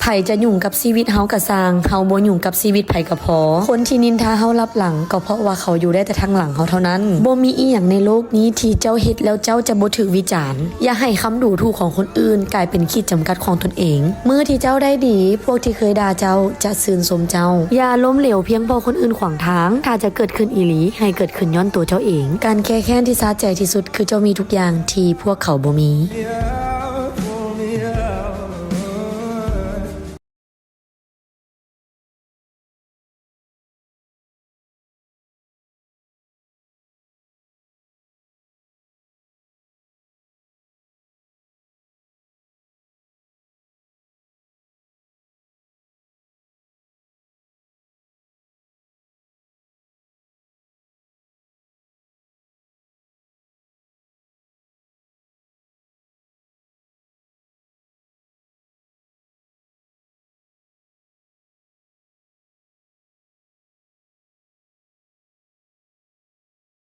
ໃຜຈະຫຍຸ້ງກັບຊີວິດເຮົາກະຊ່າງ, ເຮົາບໍ່ຫຍຸ້ງກັບຊີວິດໃຜກະພໍ. ຄົນທີ່ນິນທາເຮົາລັບຫຼັງ ກໍເພາະວ່າເຂົາຢູ່ໄດ້ແຕ່ທາງຫຼັງເຮົາເທົ່ານັ້ນ. ບໍ່ມີອີ່ຫຍັງໃນໂລກນີ້ທີ່ເຈົ້າເຮັດແລ້ວເຈົ້າຈະບໍ່ຖືກວິຈານ. ຢ່າໃຫ້ຄຳດູຖູກຂອງຄົນອື່ນກາຍເປັນຂີດຈຳກັດຂອງຕົນເອງ. ມື້ທີ່ເຈົ້າໄດ້ດີ, ພວກທີ່ເຄີຍດ່າເຈົ້າຈະຊື່ນຊົມເຈົ້າ. ຢ່າລົ້ມເຫຼວພຽງເພາະຄົນອື່ນຂວາງທາງ. ຖ້າຈະເກີດຂຶ້ນອີ່ຫຼີ, ໃຫ້ເກີດຂຶ້ນຍ້ອນຕົວເຈົ້າເອງ. ການແກ້ແຄ້ນທີ່ສະໃຈທີ່ສຸດ ຄືເຈົ້າມີທຸກຢ່າງທີ່ພວກເຂົາບໍ່ມີ.